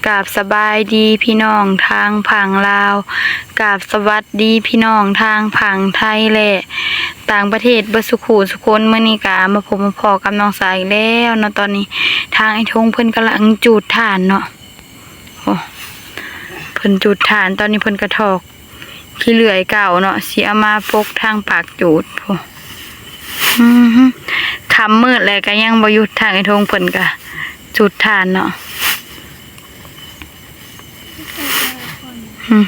ກາບສະບາຍດີພີ່ນ້ອງທາງຝັ່ງລາວ, ກາບສະຫວັດດີພີ່ນ້ອງທາງຝັ່ງໄທ ແລະ ຕ່າງປະເທດເບິດສູ່ຄູ່ສູ່ຄົນ. ມື້ນີ້ກະມາພົບມາພໍ້ກັບນ້ອງສາອີກແລ້ວເນາະ. ຕອນນີ້ທາງອ້າຍທົງເພິ່ນກຳລັງຈູດຖ່ານເນາະ. ໂອ້ ເພິ່ນຈູດຖ່ານ, ຕອນນີ້ເພິ່ນກະຖອກ ຂີ້ເລື່ອຍເກົ່າເນາະ ຊິເອົາມາປົກທາງປາກຈູດພຸ້ນ. ອືມ ຄ່ຳມືດແລ້ວກະຍັງບໍ່ຢຸດ, ທາງອ້າຍທົງເພິ່ນກະຈູດຖ່ານເນາະ. ອືມ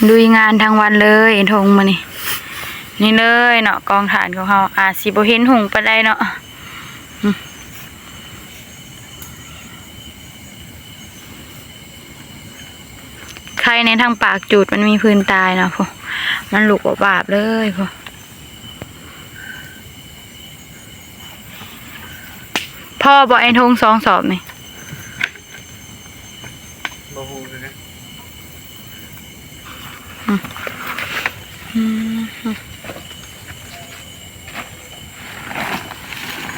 ລຸຍງານທັງວັນເລີຍອ້າຍທົງມື້ນີ້. ນີ້ເລີຍເນາະ ກອງຖ່ານຂອງເຮົາ ອາດຊິບໍ່ເຫັນຮຸ່ງປານໃດເນາະ. ອືມ ໄຄແນ່ທາງປາກຈູດມັນມີພື້ນຕາຍເນາະ ພຸ້ນ ມັນລຸກວາບໆເລີຍພຸ້ນ. ພໍບໍ່ອ້າຍທົງສອງສອບນີ້? ບໍ່ຮູ້ຄືກັນ. ອືມ ອືມ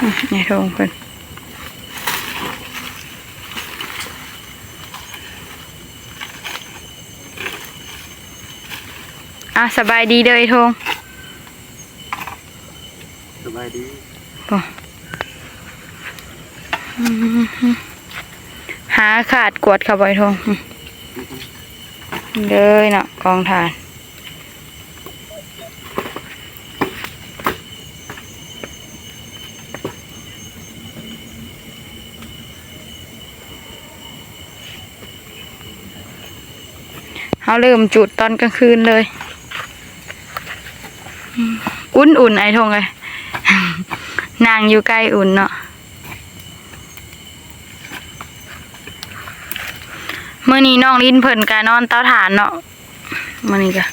ອືມ ອ້າຍທົງເພິ່ນ. ອາ ສະບາຍດີເດີອ້າຍທົງ. ສະບາຍດີ. ໂອ້ ອືມ ຫາຂາດກວດເຂົ້າໄປໂທ ເລີຍເນາະ ກອງຖ່ານ. ເຮົາເລີ່ມຈູດຕອນກາງຄືນເລີຍ. ອືມ ອຸ່ນໆ ອ້າຍທົງເອີຍ ນັ່ງຢູ່ໃກ້ອຸ່ນເນາະ. ມື້ນີ້ນ້ອງລິນເພິ່ນກະນອນເຕົາຖ່ານເນາະ ມື້ນີ້ກະ.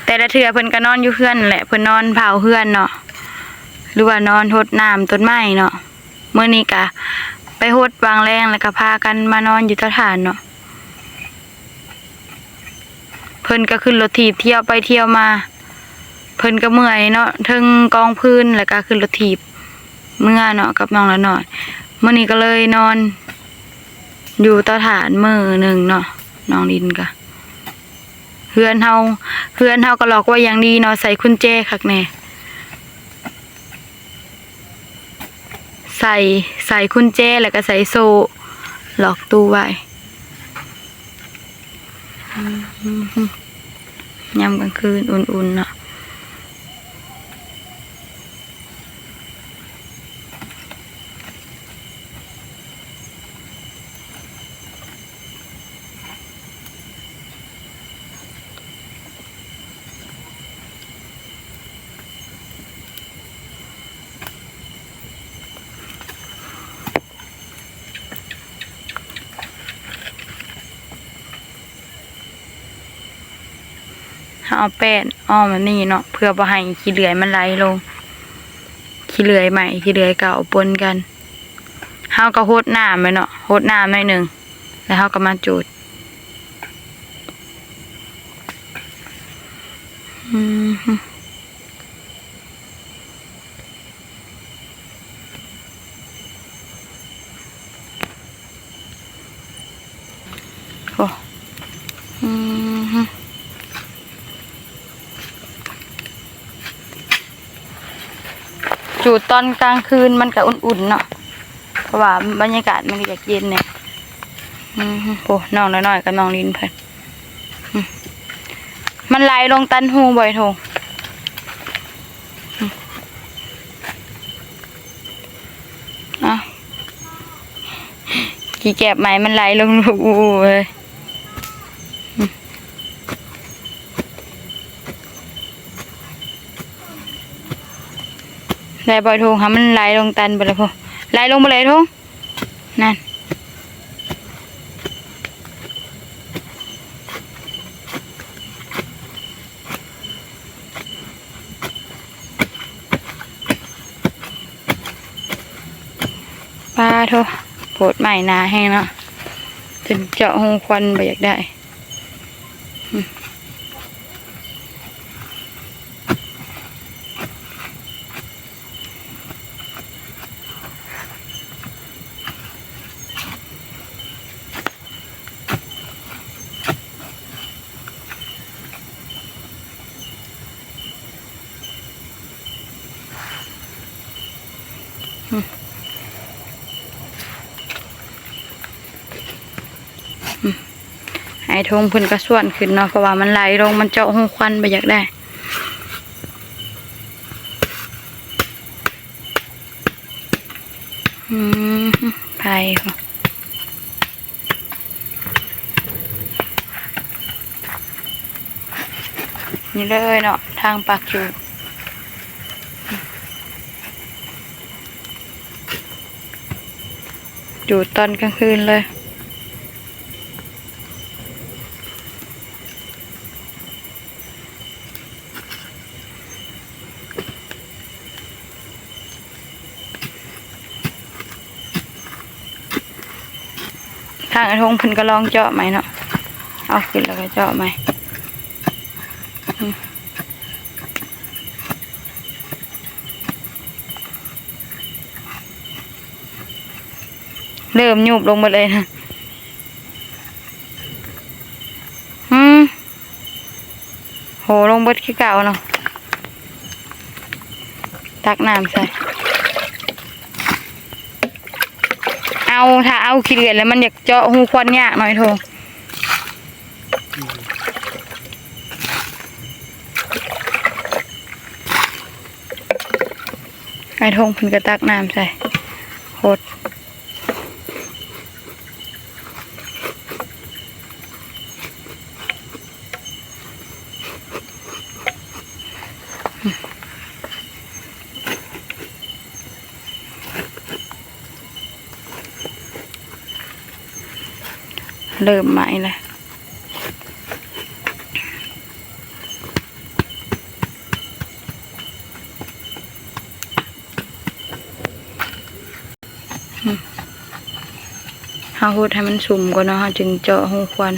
ແຕ່ລະເທື່ອເພິ່ນກະນອນຢູ່ເຮືອນແຫຼະ ເພິ່ນນອນເຝົ້າເຮືອນເນາະ ຫຼືວ່ານອນຫົດນ້ຳຕົ້ນໄມ້ເນາະ. ມື້ນີ້ກະໄປຫົດຫວ່າງແລງ ແລ້ວກະພາກັນມານອນຢູ່ເຕົາຖ່ານເນາະ. ເພິ່ນກະຂຶ້ນລົດຖີບທ່ຽວໄປທ່ຽວມາ ເພິ່ນກະເມື່ອຍເນາະ ເທິງກອງຟືນ ແລ້ວກະຂຶ້ນລົດຖີບເມືອເນາະ ກັບນ້ອງລະນ້ອຍ. ມື້ນີ້ກະເລີຍນອນຢູ່ເຕົາຖ່ານມື້ໜຶ່ງເນາະ ນ້ອງລິນກະ. ເຮືອນເຮົາ ເຮືອນເຮົາກະລັອກໄວ້ຢ່າງດີເນາະ ໃສ່ກຸນແຈຄັກແນ່ ໃສ່ ໃສ່ກຸນແຈ ແລ້ວກະໃສ່ໂສ້ລັອກຕູ້ໄວ້. ອືມ ຍາມກາງຄືນອຸ່ນໆ ເນາະ. ເຮົາເອົາແປ້ນອ້ອມແບບນີ້ເນາະ ເພື່ອບໍ່ໃຫ້ຂີ້ເລື່ອຍມັນໄຫຼລົງ ຂີ້ເລື່ອຍໃໝ່ ຂີ້ເລື່ອຍເກົ່າປົນກັນ. ເຮົາກະຫົດນ້ຳໄວ້ເນາະ ຫົດນ້ຳໜ້ອຍໜຶ່ງ ແລ້ວເຮົາກະມາຈູດ. ອືມ ໂອ້ ອືມ ຈູດຕອນກາງຄືນມັນກະອຸ່ນໆ ເນາະ ເພາະວ່າບັນຍາກາດມັນກະຢາກເຢັນແດ່. ອືມ ໂອ້ ນ້ອງນ້ອຍໆ ກັບນ້ອງລິນເພິ່ນ. ອືມ ມັນໄຫຼລົງຕັນຮູບໍ່ອ້າຍໂທງ? ອືມ ເອົາ ຂີ້ແກບໃໝ່ມັນໄຫຼລົງລູກອູເອີຍ. ອືມ ໄດ້ບໍ່ອ້າຍໂທງ? ຫາມັນໄຫຼລົງຕັນເບິດແລ້ວພຸ້ນ ໄຫຼລົງເບິດແລ້ວອ້າຍໂທງ. ນັ້ນ ປາໂທ ໂພດໄມ້ໜາແຮງເນາະ ຈົນເຈາະຮູຄວັນບໍ່ຢາກໄດ້. ອືມ. ອ້າຍທົງເພິ່ນກໍຊວນຂຶ້ນເນາະ ເພາະວ່າມັນໄຫຼລົງ ມັນເຈາະຮູຄວັນ ບໍ່ຢາກໄດ້. ອືມ ໄຟພຸ້ນ ນີ້ເລີຍເນາະ ທາງປາກຈູດ ຈູດຕອນກາງຄືນເລີຍ. ທາງອ້າຍທົງເພິ່ນກໍລອງເຈາະໃໝ່ເນາະ ເອົາຂຶ້ນແລ້ວກໍເຈາະໃໝ່ ອືມ ເລີ່ມຍຸບລົງໝົດເລີຍນະ ອືມ. ໂຫ ລົງເບິດຄືເກົ່າເນາະ ຕັກນ້ຳໃສ່ ເອົາ ຖ້າເອົາຂີ້ເລື່ອນແລ້ວມັນຢາກເຈາະຮູຄວັນຍາກໜ້ອຍໂທ ອ້າຍທົງເພິ່ນກໍຕັກນ້ຳໃສ່ ຫົດ. ເລີ່ມໄໝ້ແລ້ວ. ເຮົາຫົດໃຫ້ມັນສຸມກ່ອນເນາະ ເຮົາຈຶ່ງເຈາະຮູຄວັນ.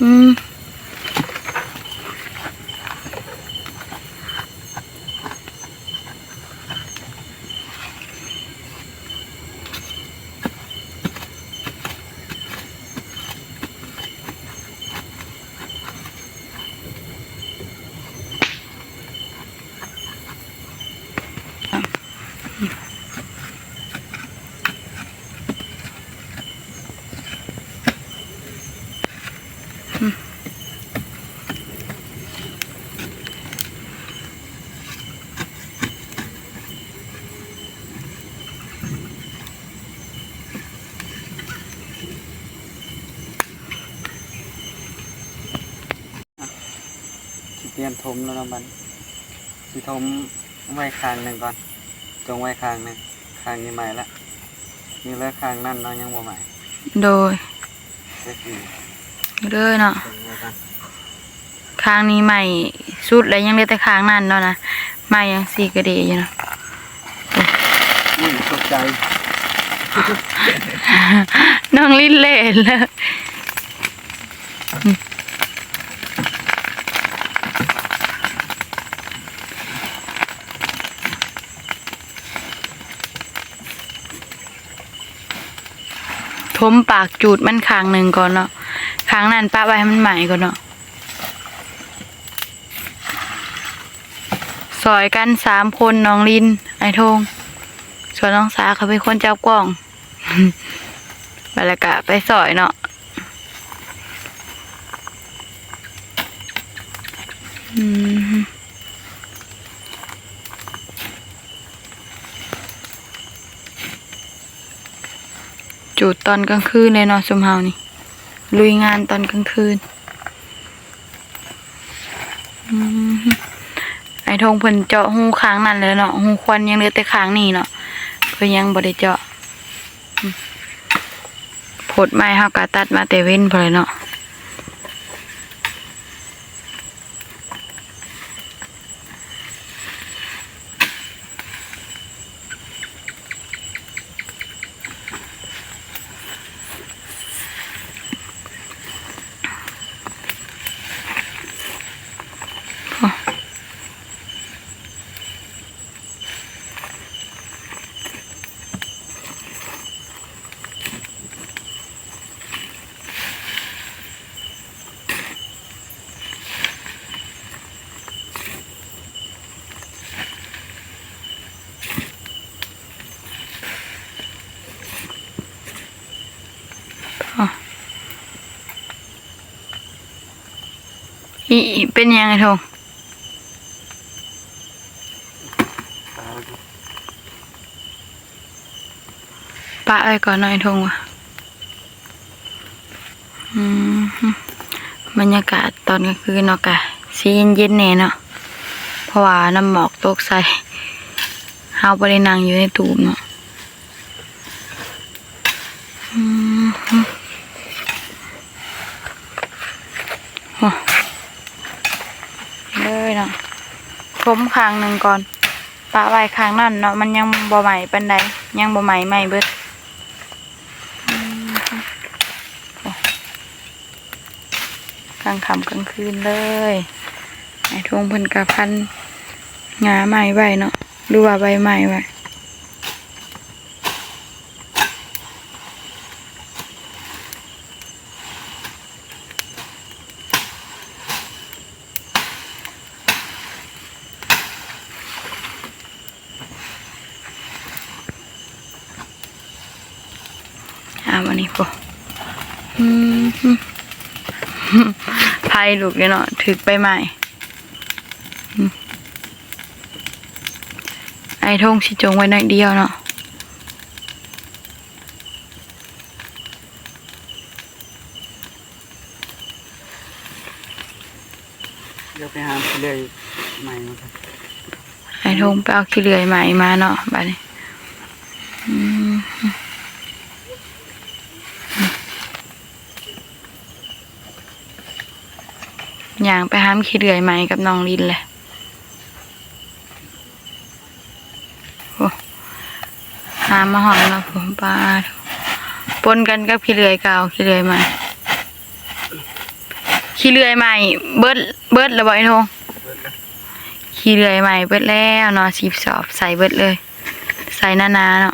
ອືມ. ຊິປ່ຽນຖົມແລ້ວເນາະ ບັດຊິຖົມໄວ້ຂ້າງໜຶ່ງກ່ອນ ຈົ່ງໄວ້ຂ້າງໜຶ່ງ ຂ້າງນີ້ໃໝ່ລະ ນີ້ເລີຍ ຂ້າງນັ້ນເນາະ ຍັງບໍ່ໃໝ່. ໂດຍ ເດີເນາະ ຂ້າງນີ້ໃໝ່ສຸດແລ້ວ ຍັງເຫຼືອແຕ່ຂ້າງນັ້ນເນາະ ໃໝ່ຈັ່ງຊີ້ກໍດີຢູ່ເນາະ. ອຸ້ຍ ຕົກໃຈ ນ້ອງລິນເລ່ນເລີຍ. ຖົມປາກຈູດມັນຂ້າງໜຶ່ງກ່ອນເນາະ ຂ້າງນັ້ນປະໄວ້ໃຫ້ມັນໃໝ່ກ່ອນເນາະ. ຊ່ອຍກັນສາມຄົນ ນ້ອງລິນ ອ້າຍທົງ ສ່ວນນ້ອງສາເຂົາເປັນຄົນຈັບກ້ອງ ແລ້ວກະໄປຊ່ອຍເນາະ. ອືມ. ຈູດຕອນກາງຄືນເລີຍເນາະ ຊຸມເຮົານີ້ ລຸຍງານຕອນກາງຄືນ. ອືມ ອ້າຍທົງເພິ່ນເຈາະຮູຂ້າງນັ້ນແລ້ວເນາະ ຮູຄວັນຍັງເຫຼືອແຕ່ຂ້າງນີ້ເນາະ ເພິ່ນຍັງບໍ່ໄດ້ເຈາະ. ອືມ ໂພດໄມ້ເຮົາກະຕັດມາແຕ່ເວັນພຸ້ນແຫຼະເນາະ. ໂ ອີ ເປັນຫຍັງໄອ້ທົງ? ປະໄວ້ກ່ອນເນາະໄອ້ທົງວ່າ. ອືມ ບັນຍາກາດຕອນກາງຄືນເນາະ ກະຊິເຢັນໆແດ່ເນາະ ເພາະວ່ານ້ຳໝອກຕົກໃສ່ ເຮົາບໍ່ໄດ້ນັ່ງຢູ່ໃນຕູບເນາະ. ອືມ ໂອ້ ເລີຍເນາະ ຄົມຂ້າງໜຶ່ງກ່ອນ ປະໄວ້ຂ້າງນັ້ນເນາະ ມັນຍັງບໍ່ໄໝ້ປານໃດ ຍັງບໍ່ໄໝ້ໄໝ້ເບິດ. ອືມ ໂອ້ ກາງຄ່ຳກາງຄືນເລີຍ ອ້າຍທົງເພິ່ນກະພັນຫຍ້າໄມ້ໄວ້ເນາະ ຫຼືວ່າໃບໄມ້ໄວ້. ອ້າວ ອັນນີ້ພຸ້ນ ອືມ ໄຟລຸກຢູ່ເນາະ ຖືກໃບໄມ້ ອືມ ອ້າຍທົງຊິຈົ່ງໄວ້ໜ້ອຍດຽວເນາະ. ດຽວໄປຫາຂີ້ເລື່ອຍໃໝ່ມາກ່ອນ ໃຫ້ທົງໄປເອົາຂີ້ເລື່ອຍໃໝ່ມາເນາະ ບາດນີ້ ອືມ ຍ່າງໄປຫາຂີ້ເລື່ອຍໃໝ່ກັບນ້ອງລິນແຫຼະ. ໂອ້ ຫາມາຮອດແລ້ວພຸ້ນ ປາດ ປົນກັນກັບຂີ້ເລື່ອຍເກົ່າ ຂີ້ເລື່ອຍໃໝ່ ຂີ້ເລື່ອຍໃໝ່ເບິດ ເບິດແລ້ວບໍ່ໄອ້ທົງ? ເບິດແລ້ວ ຂີ້ເລື່ອຍໃໝ່ເບິດແລ້ວເນາະ ສິບສອບໃສ່ເບິດເລີຍ ໃສ່ໜາໆເນາະ.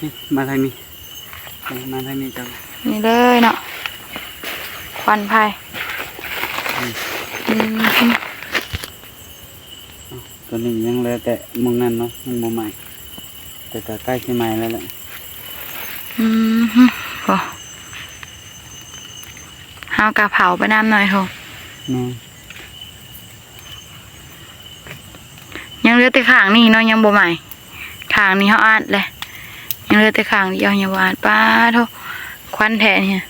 ນີ້ ມາທາງນີ້ ນີ້ ມາທາງນີ້ເຈົ້າ ນີ້ເລີຍເນາະ ຄວັນໄຟ ອືມ ອືມ. ຕົວນີ້ຍັງເຫຼືອແຕ່ໝ່ອງນັ້ນເນາະ ຍັງບໍ່ໄໝ້ ແຕ່ກໍໃກ້ຊິໄໝ້ແລ້ວແຫຼະ ອືມ ໂອ້ ເຮົາກໍເຜົາໄປນຳໜ້ອຍໂທ ແມ່ນ ຍັງເຫຼືອແຕ່ຂ້າງນີ້ເນາະ ຍັງບໍ່ໄໝ້ ຂ້າງນີ້ເຮົາອັດແຫຼະ ຍັງເຫຼືອແຕ່ຂ້າງດຽວຍັງບໍ່ອັດ ປາດໂທ ຄວັນແທ້ນີ້. ເ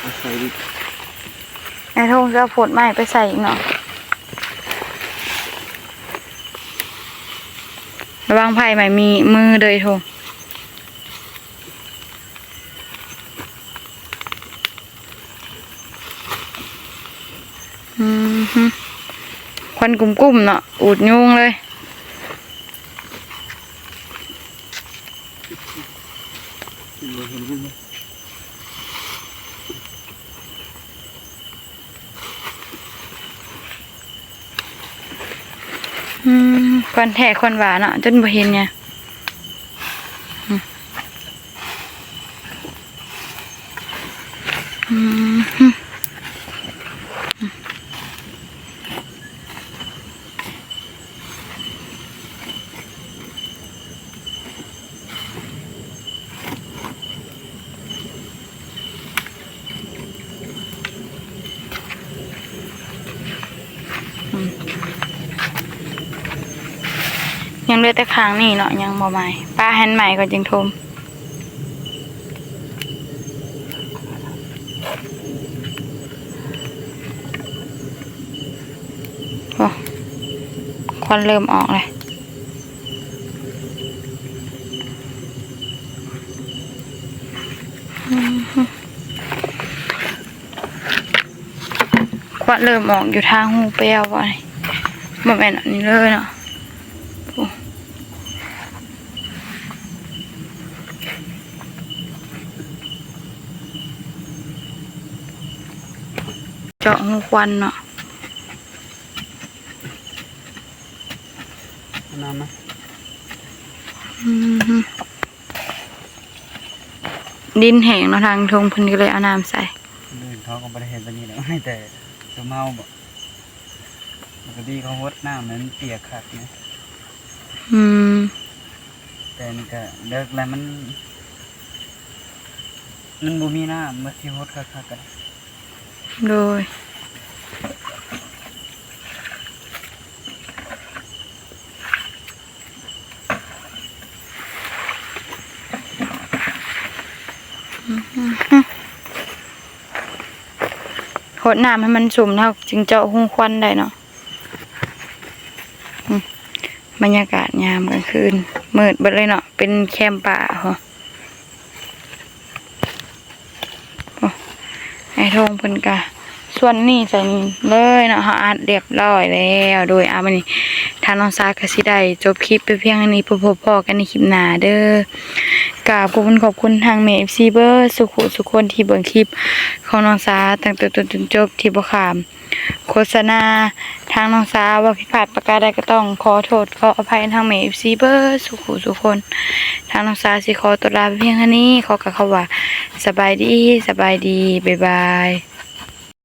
ອົາໃສ່ອີກ ອ້າຍທົງຈະເອົາໂພດໄມ້ໄປໃສ່ອີກເນາະ ລະວັງໄຟໄໝ້ມີມືເດີ ອ້າຍທົງ. ອືມ ຄວັນກຸ້ມໆເນາະ ອູດຍຸງເລີຍ ອືມ ຄວັນແທ້ຄວັນຫວາເນາະ ຈົນບໍ່ເຫັນຫຍັງ ອືມ. ອືມ ອືມ ຍັງເຫຼືອແຕ່ຂ້າງນີ້ເນາະ ຍັງບໍ່ໄໝ້ ປະໃຫ້ມັນໄໝ້ກ່ອນຈຶ່ງຖົມ. ໂອ້ ຄວັນເລີ່ມອອກແລ້ວ ອືມ ຄວັນເລີ່ມອອກຢູ່ທາງຮູແປ້ວ ບໍ່ ບໍ່ແມ່ນອັນນີ້ເລີຍເນາະ ໂອ້. ເຈາະຮູຄວັນເນາະ ເອົານ້ຳມາ ອືມ. ດິນແຫ້ງເນາະ ທາງທົ່ງເພິ່ນກໍເລີຍເອົານ້ຳໃສ່. ຄົນອື່ນເຂົາກໍບໍ່ໄດ້ເຮັດແບບນີ້ແຫຼະ ໃຫ້ແຕ່ຊຸມເຮົາບໍ? ປົກກະຕິເຂົາຫົດນ້ຳໃຫ້ມັນປຽກຄັກນະ. ອືມ ແຕ່ນີ້ກໍເລິກແລ້ວ ມັນ ມັນບໍ່ມີນ້ຳ ມັນຊິຫົດຄັກໆກໍໄດ້. ໂດຍ ຫົດນ້ຳໃຫ້ມັນຊຸ່ມ ເຮົາຈຶ່ງເຈາະຮູຄວັນໄດ້ເນາະ. ອືມ ບັນຍາກາດຍາມກາງຄືນ ມືດເບິດເລີຍເນາະ ເປັນແຄມປ່າ. ໂອ້ ອ້າຍໂທງເພິ່ນກະສ່ວນນີ້ໃສ່ນີ້ເລີຍເນາະ ເຮົາອັດລຽບຮ້ອຍແລ້ວ. ໂດຍ ອາ ມື້ນີ້ທາງນ້ອງສາກໍຊິໄດ້ຈົບຄລິບໄປພຽງເທົ່ານີ້ ພົບພໍ້ກັນໃນຄລິບໜ້າເດີ. ກາບຂອບຄຸນຂອບຄຸນທາງແມ່ເອັຟຊີເບິດສູ່ຜູ້ສູ່ຄົນທີ່ເບິ່ງຄລິບຂອງນ້ອງສາຕັ້ງແຕ່ຕົ້ນຈົນຈົບ ທີ່ບໍ່ຂ້າມ ໂຄສະນາ. ທາງນ້ອງສາເວົ້າຜິດພາດປະການໃດກໍຕ້ອງຂໍໂທດຂໍອະໄພທາງແມ່ເອັຟຊີເບິດສູ່ຜູ້ສູ່ຄົນ. ທາງນ້ອງສາຊິຂໍຕົວລາໄປພຽງເທົ່ານີ້ ຂໍກ່າວຄຳວ່າ ສະບາຍດີ ສະບາຍດີ ບາຍບາຍ.